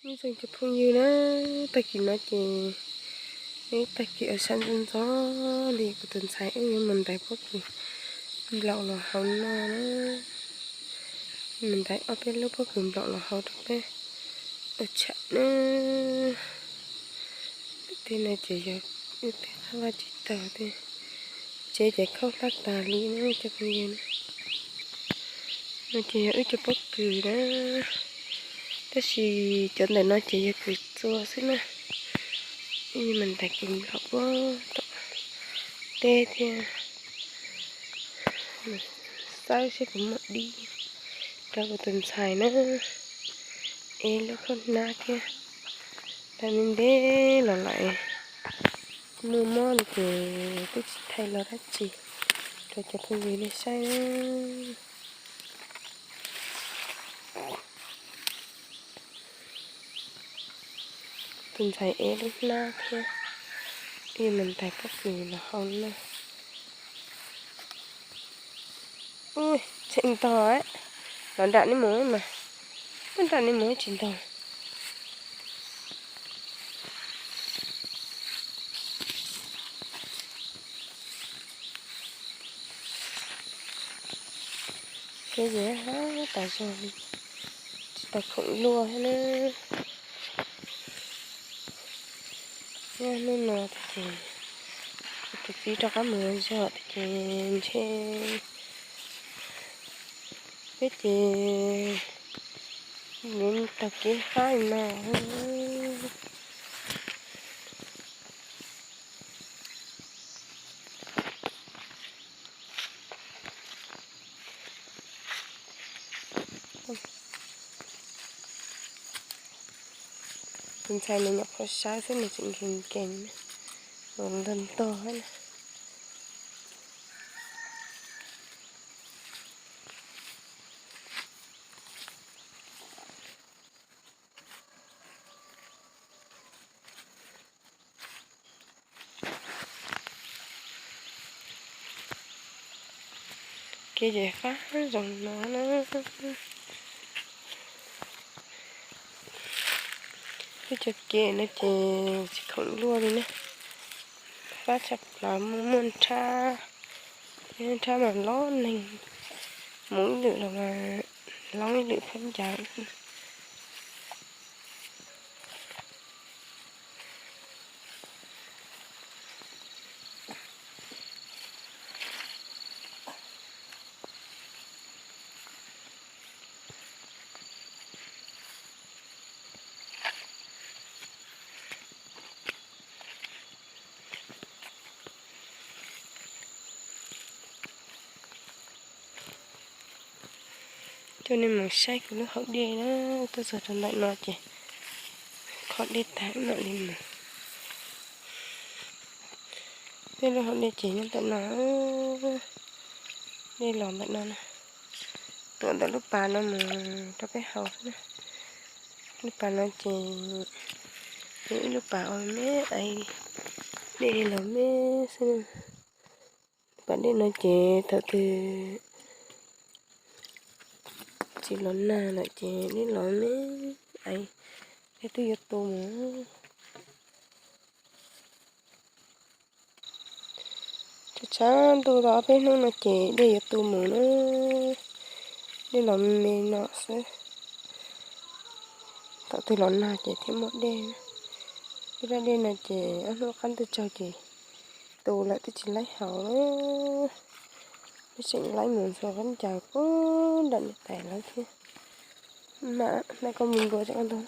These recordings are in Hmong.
Nyob zoo cov phooj ywg na, tag kis no ces, tag kis uas sab ntxov ntxov li kuv tus ntxhais wb yuav mus ntais pob kws nplaum los hau no na. Mus ntais ob peb lub pob kws nplaum los hau rau peb ua tsham na. Tej no ces yog wb tej qab vaj tsis taug tej, tsev ces khaub hlab tas li na cov phooj ywg na. No ces yog wb cov pob kws na, tab sis cov ntawm no ces yog kws txua xwb na. Wb mus ntais kws nplaum puag tom teb thiab. Xaib seb puas muaj dib rau kuv tus ntxhais na. Es lub khaub hnab thiab, tau ntev ntev los lawm, muaj mob li ces twb tsis thaij los dab tsi rau cov phooj ywg nej saib na. Tus ntxhais ev lub hnab thiab, wb mus ntais pob kws los hau na. Tseem ntog, los nram nej mus mas, nram nej mus tsis ntog. Kev ces tas zog li, tsis tau khoom luaj thiab na. Nyob hnub no ces tus txiv rov qab mus zog ces ntshe peb ces yuav taug kev fab no. Tus ntxhais nws nyuam qhuav sawv xwb nws tseem nkees nkees, ntog ntog na. Kev ces fab zoo no na. Peb cov kev no ces tsis khoom luaj li na. Fab tshaj plaws, muaj muaj nrhab, nrhab mas lob neeg, mus ib lwm los mas hloov ib lwm phab ncas. Coj nej mus saib kuv lub hauv dej na, tuaj txog rau ntawm no ces qhov dej tag mam li mus. Peb lub hauv dej ces nyob ntawm no, dej los ntawm no na, tuam ntawm lub pas no mus rau peb hauv xwb na. Lub pas no ces yog ib lub pas uas me me, dej los me xwb. Pas dej no ces thaum twg tsis los nag lawm ces dej los me, dej twb yuav tu mus. Tshav tshav ntuj tau ob peb hnub no ces dej yuav tu mus na, dej los me no xwb. Thaum twg los nag ces thiaj muaj dej. Peb zaj dej no ces ob hnub qab ntuj tsaug ces tu lawm twb tsis laib haus, peb tseem laib mus ntxhua qab ncaws puag nram niam tais lawv thiab. Mas naj koj mus npua tseem qab ntug.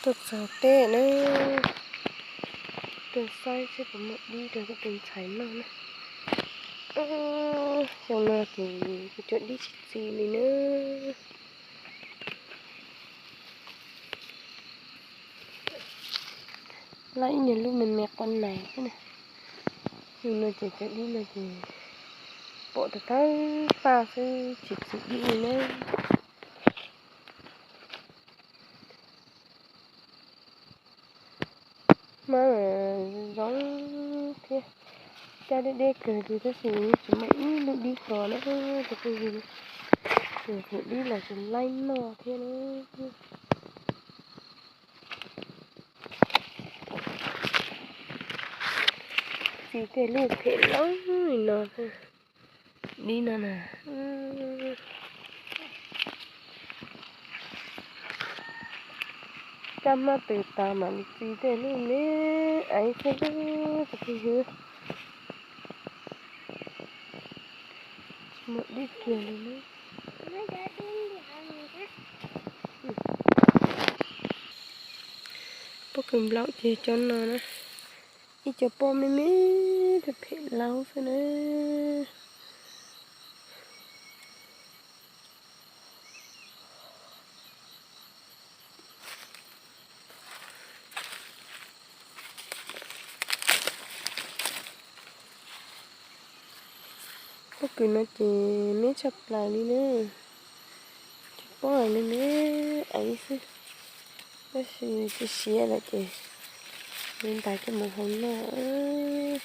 Tuaj txog teb na, tuaj saib seb puas muaj dib rau kuv tus ntxhais noj na. Xyoo no ces kuv cov dib tsis txi li na. Laj ib nyuag lub me me quav nais xwb na. Xyoo no ces cov dib no ces pom tag tag faj xwb tsis txwm dib li na. Hmab zoo thiab, caj deb deb kawg li tab sis tsis muaj ib lub dib hlo na. Tus phooj ywg, tus dib los tsis laib noj thiab na. Txi tej lub phem loj li no, dib no na. Caj hmab tws tas mam li txi tej lub me aiv xwb tus phooj ywg. Tsis muaj dib kiag li na. Pob kws nplaum ces cov no na, ib co pob me me phem phem laub xwb na. Pob kws no ces me tshaj plaws li na, cov pob me me aiv xwb, tab sis tsis siav lawm ces li ntais coj mus hau noj.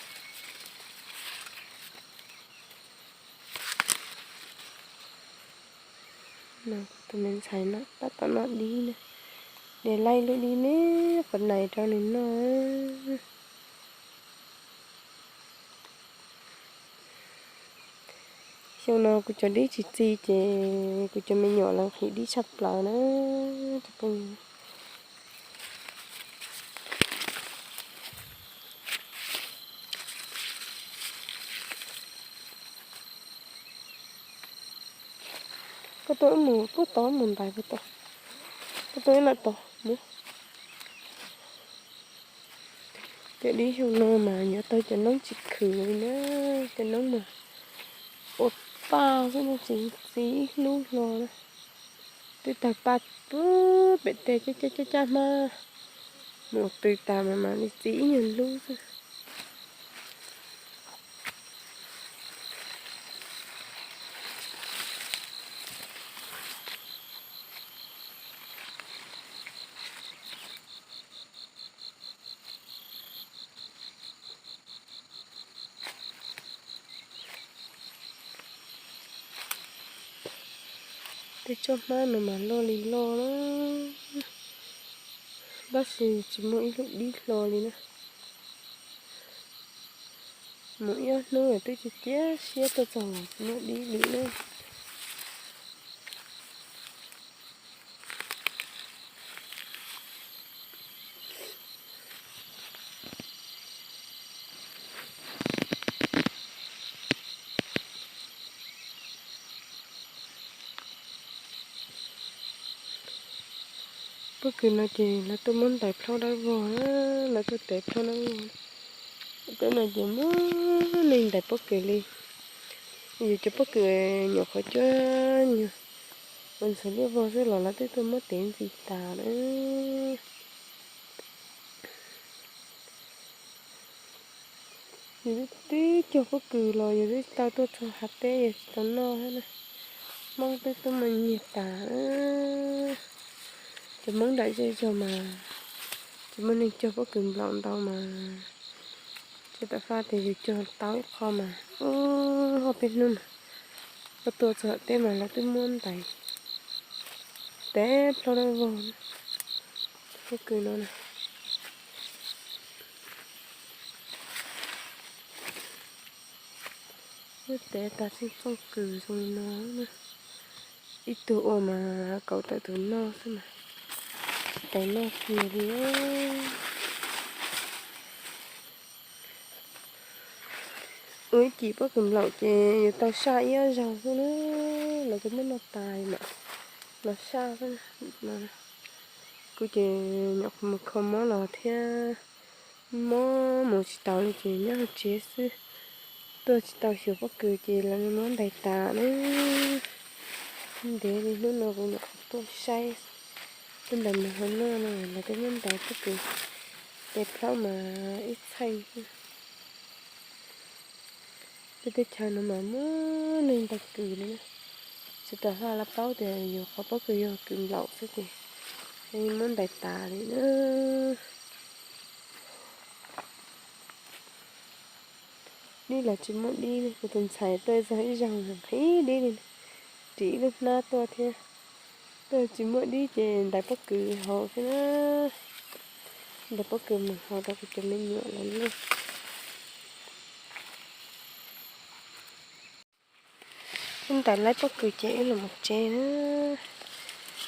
Tus me ntxhais no tab tom noj dib na, de laib lub dib me quav nais rau nws noj. Xyoo no kuv cov dib tsis txi ces kuv cov me nyuam lawv nqhis dib tshaj plaws na. Koj tuaj wb mus puag tod mus ntais puag tod, koj tuaj ib lawm tod mus. Cov dib xyoo no mas yuav tau cov noob tsis khwm li na, cov noob mas ua paj xwb no tsis txi ib hnub hlo na. Twb tawg paj pem tej caj caj hmab, mus tw tas mas mam li txi ib nyuag lub xwb. Tej tsob hmab no mas loj li loj na, tab sis tsis muaj ib lub dib hlo li na. Mus ib ob hnub twb tsis cia siab tuaj txog los tsis muaj dib li na. Pob kws no ces lawv tuaj muab ntais plhaub dawb vog, lawv tuaj tev plhaub dawb vog. Teb no ces muaj neeg ntais pob kws li. Yus cov pob kws nyuam qhuav cuab nyuag ua ntxhov liaj vog xwb los lawv twb tuaj muab tev ntxiv tas na. Yus twb cog pob kws los yus twb tsis tau tuaj txog hav teb yus tsis tau noj thiab na. Hmoob twb tuaj muaj nyiag tas. Cov Hmoob nram zej zog mas tsis muaj neeg cog pob kws nplaum ntau mas, tsis tau faj tias yus cog tau ib qho mas, ub, ob peb hnub mas koj tuaj txog teb mas lawv twb muab ntais tev plhaub dawb vog. Pob kws no na, muab tev tas xeeb txooj kws zoo li no. Ib tug ua mas kaum tawm tus noj xwb mas, tsis tau noj kiag li. Ua ib cim pob kws nplaum ces yuav tau saj ib ob zaug xwb na, lawv twb muab noj tas mas los saj xwb. Kuv ces nyuam qhuav mus kho mob los thiab, mob mus tsis taus li ces nyob hauv tsev xwb. Tuaj tsis tau xyuas pob kws ces lawv muab ntais tas na. Ntev li hnub no kuv nyuam qhuav tuaj saib, tuaj ntais mus hauv no no lawv twb muab ntais pob kws Es plaub mas ib txheej. Peb teb chaws no mas muaj neeg ntaus kws li na. Tsis tas hla lawv paub tias yus qhov pob kws yog kws nplaum xwb ces muab ntais tas li na. Dib los tsis muaj dib li, kuv tus ntxhais tuaj txog ib zaug nqhis dib li, ris ib lub hnab tuaj thiab. Tuaj tsis muaj dib ces ntais pob kws haus xwb na. Ntais pob kws mus haus rau kuv cov me nyuam lawv luaj. Wb ntais laib pob kws ces wb los mus tsev na.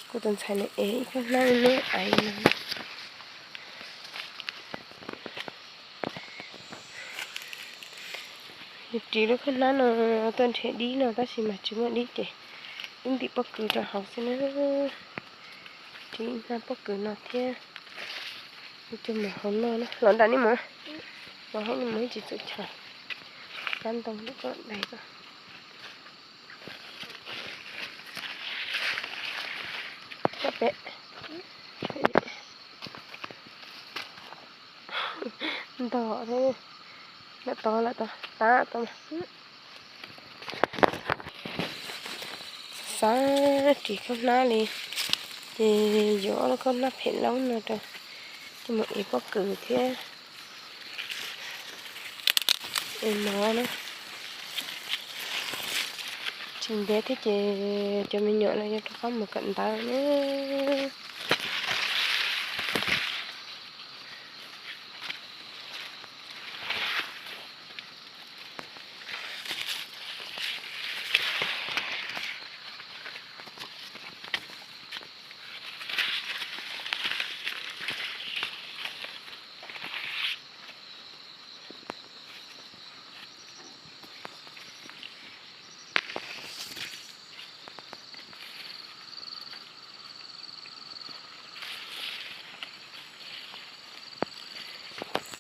Kuv tus ntxhais nws ev ib khob hnab me me aiv no. Yus ris lub khob hnab no tuaj nrhiav dib no tab sis mas tsis muaj dib ces wb ntim pob kws rau hauv xwb na. Ris hnab pob kws no thiab. Wb coj mus hau noj na. Los nram nej mus, los hauv nej mus tsis txaus chaw. Kab ntoo lub koj dais koj. Koj pem. Ntog thiab, lawm tod lawm tod, tab tod. Xav ris khob hnab li, ces yuav ob lub khob hnab phem laub no rau, coj mus ev pob kws thiab. Es no na, tsis ntev thiab ces cov me nyuam lawv yuav rov qab mus kawm ntawv na.